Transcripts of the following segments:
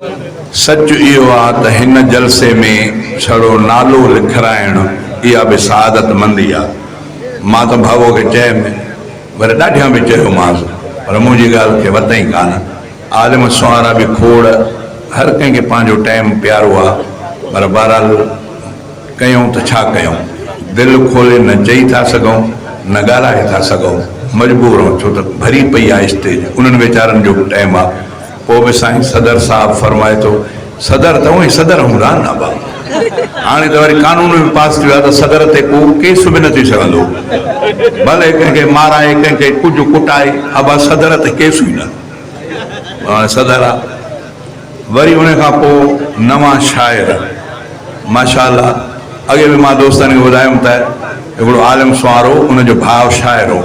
سچ اهو آ ته هن جلسي ۾ ڇڙو نالو لکرائڻ اها به سعادت مندي آ. مان ته ڀاڳو کي چيم، وري ڏاڍيان به چيومانس، پر منهنجي ڳالهه کي وتئين ڪانه. عالم سنوارا به کوڙ، هر ڪنهن کي پنهنجو ٽائيم پيارو آ، پر بهرحال ڪيون ته ڇا ڪيون؟ دل کولي نه چئي ٿا سگهون، نه ڳالهائي ٿا سگهون. مجبور آهيون، ڇو ته ڀري پئي آ اسٽيج، انهن ويچارن جو به ٽائيم آ. پوء به سائين صدر صاحب فرمائي ٿو، صدر ته اونئين صدر هوندا آهن نه ابا. هاڻي ته وري قانون به پاس ٿي ويو آهي ته صدر تي ڪو ڪيس به نه ٿي سگهندو. ڀلي ڪنهن کي مارائي، ڪنهن کي ڪجهه ڪٽائي، ابا صدر تي ڪيس ئي نه. هاڻي صدر آ. وري ان کان پوء نوان شاعر ماشاء الله اڳي به مان دوستن کي ٻڌايم ته هڪڙو عالم سنوارو ان جو ڀاء شاعر هو.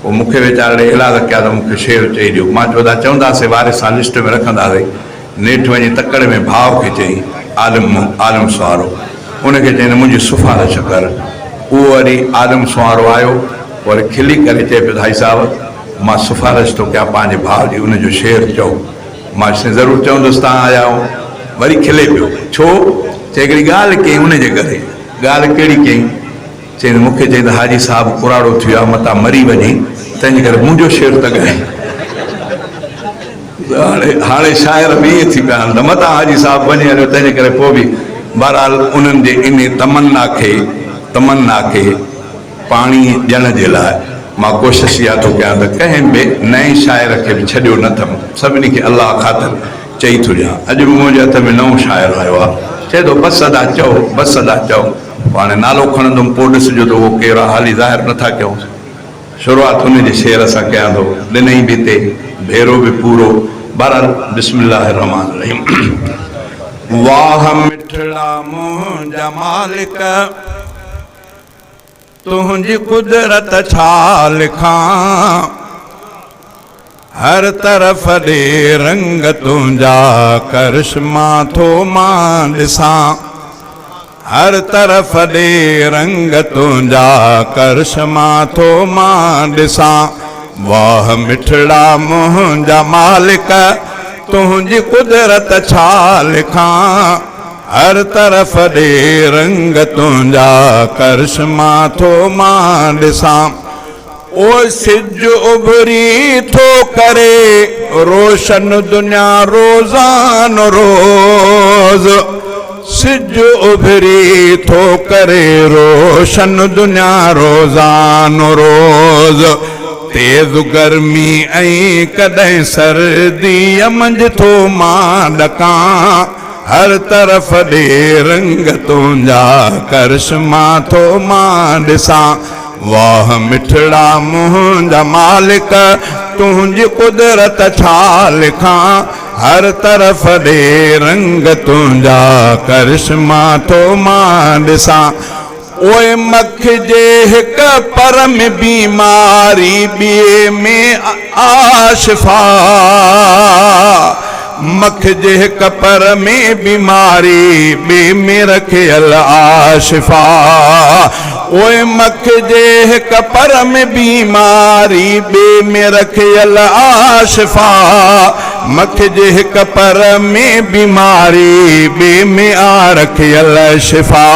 پوء مون کي ويچاري ڏي ايلاز ڪيا ته مون کي شعر چئي ڏيو. مان چيو ادا چونداسين وارث سان لسٽ ۾ رکنداسين. نيٺ وڃي تڪڙ ۾ ڀاء کي چئي عالم عالم سنوارو ان کي چئين ته منهنجي سفارش ڪر. اهو وري عالم سنوارو آيو پوء وري کلي ڪري چئي پيو ته حاجي صاحب مان سفارش ٿو ڪيان پنهنجي ڀاء جي ان جو شعر چئو. مان چيس ضرور چوندس تان آيا آهيو. وري کلي پيو. ڇو؟ چئي هڪڙي ڳالهه ڪيائين ان جي ڪري. ڳالهه ڪهڙي ڪيائين؟ چيائين ته مون کي چيائين ته حاجي صاحب ڪراڙو ٿي ويو آهي متان مري وڃين تنهنجي ڪري منهنجو شعر ته ڳائين. هاڻي هاڻي شاعر به ائين ٿي پيا آهن ته متان حاجي صاحب وڃي هليو تنهنجي ڪري پوء به بهرحال انهن جي انهي تمنا کي تمنا کي پاڻي ڏيڻ جي لاء مان ڪوشش اها ٿو ڪيان ته ڪنهن به نئين شاعر کي به ڇڏيو نه اٿم سڀني کي الله خاطر چئي ٿو ڏيان اڄ به منهنجي هٿ ۾ نئون شاعر آيو آهي چئي ٿو بس ادا چئو بس ادا چئو. پوء هاڻي نالو کڻندم پوء ڏسجو ته اهو ڪير آهي حالي ظاهر نه ٿا ڪيون. شروعات ان جي شعر سان ڪيان ٿو. ڏنئي به تي ڀيرو به پورو. بهرحال بسم الله الرحمٰن الرحيم. واهه مٺڙا منهنجا مالڪ تنهنجي قدرت ڇا لکان. هر طرف ڏي رنگ تنهنجا ڪرشما ٿو مان ڏسان هر طرف ڏي رنگ تنهنجا ڪرشما ٿو مان ڏسان واهه مٺڙا منهنجا مالڪ تنهنجي قدرت ڇا لکان هر طرف ڏي رنگ تنهنجا ڪرشما ٿو مان ڏسان او سج اڀري ٿو ڪري روشن دنيا روزانو روز سج اڀري ٿو ڪري روشن دنيا روزانو روز تيز گرمي ۽ ڪڏهن سرديء منجهه ٿو مان ڏڪان هر طرف ڏي رنگ تنهنجا ڪرشما ٿو مان ڏسان واهه مٺڙا منهنجا مالڪ تنهنجي قدرت ڇا لکان هر طرف ڏي رنگ تنهنجا ڪرشما ٿو مان ڏسان اوء مک جي هڪ پر ۾ بيماري ٻئي ۾ آ شفا مک جي هڪ پر ۾ بيماري ٻئي ۾ رکيل آ شفا اوء مک جي هڪ پر ۾ بيماري ٻئي ۾ رکيل آ شفا مک جي هڪ پر ۾ بيماري ٻئي ۾ آ رکيل شفا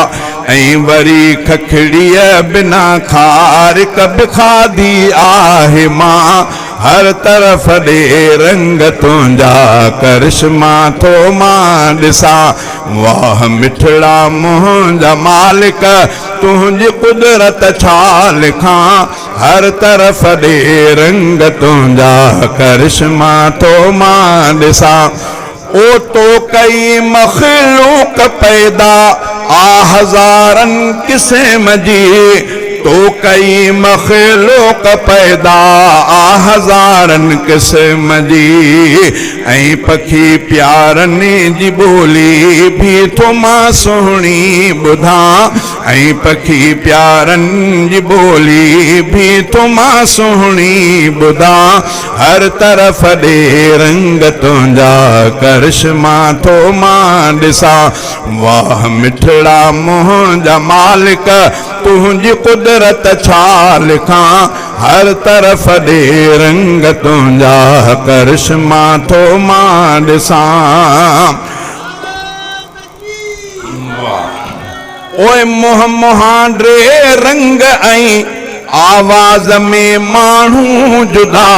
۽ وري ککڙيء بنا کارڪ به کاڌي آهي مان هر طرف ڏي رنگ تنهنجا ڪرشما ٿو مان ڏسان واهه مٺڙا منهنجا مالڪ تنهنجي قدرت ڇا لکان هر طرف ڏي رنگ تنهنجا ڪرشما ٿو مان ڏسان او تو ڪئي مخلوق پيدا آ هزارن قسم جي تو ڪئي مخلوق پيدا آ هزارن قسم جي ۽ پکي پيارن جي ٻولي ڀي ٿو مان سهڻي ٻڌان ۽ پکي پيارن جي ٻولي ڀي ٿو مان سهڻي ٻڌان هر طرف ڏي رنگ تنهنجا ڪرشما ٿو مان ڏسان واهه مٺڙا منهنجا مالڪ تنهنجي قدرت. قدرت ڇا لکان، هر طرف ڏي رنگ تنهنجا ڪرشما ٿو مان ڏسان. اوء منهن مهانڊي رنگ ۽ آواز ۾ ماڻهو جدا،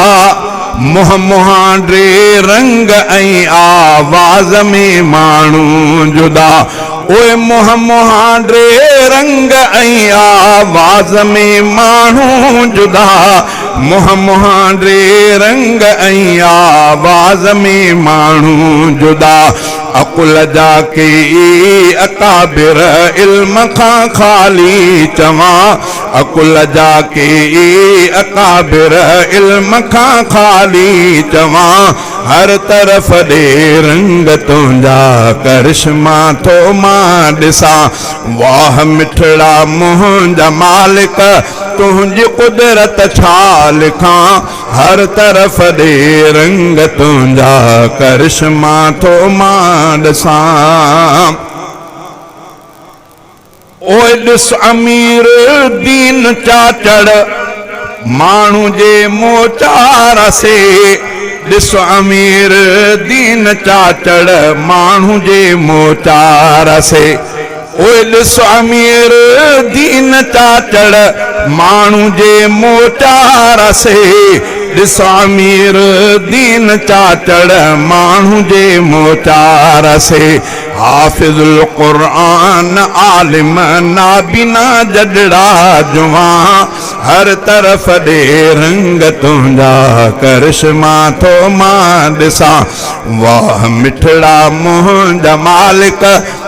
منهن مهانڊي رنگ ۽ آواز ۾ ماڻهو جدا، اوء منهن مهانڊي رنگ ۽ آواز ۾ ماڻهو جدا، منهن مهانڊي رنگ ۽ آواز ۾ ماڻهو جدا. عقل جا ڪيئي اڪابر علم کان خالي چوان، عقل جا ڪيئي اڪابر علم کان خالي چوان، هر طرف ڏي رنگ تنهنجا ڪرشما ٿو مان ڏسان، واهه مٺڙا منهنجا مالڪ تنهنجي قدرت ڇا لکان. هر طرف ڏي رنگ تنهنجا ڪرشما ٿو مان ڏسان. اوء ڏس امير دين چاچڙ ماڻهو جي موچار سي، ڏس امير دين چاچڙ ماڻهو جي موچار سي. اوء ڏس امير دين چاچڙ ماڻهو جي موچار سي، ڏس امير دين چاچڙ ماڻهو جي موچار سي، حافظ القرآن عالم نابينا جڏڙا جوان، هر طرف ڏي رنگ تنهنجا ڪرشما ٿو مان ڏسان، واهه مٺڙا منهنجا مالڪ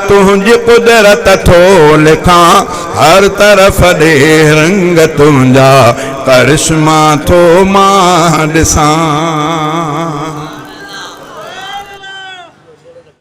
تنهنجي قدرت ٿو لکان، هر طرف ڏي رنگ تنهنجا ڪرشما ٿو مان ڏسان.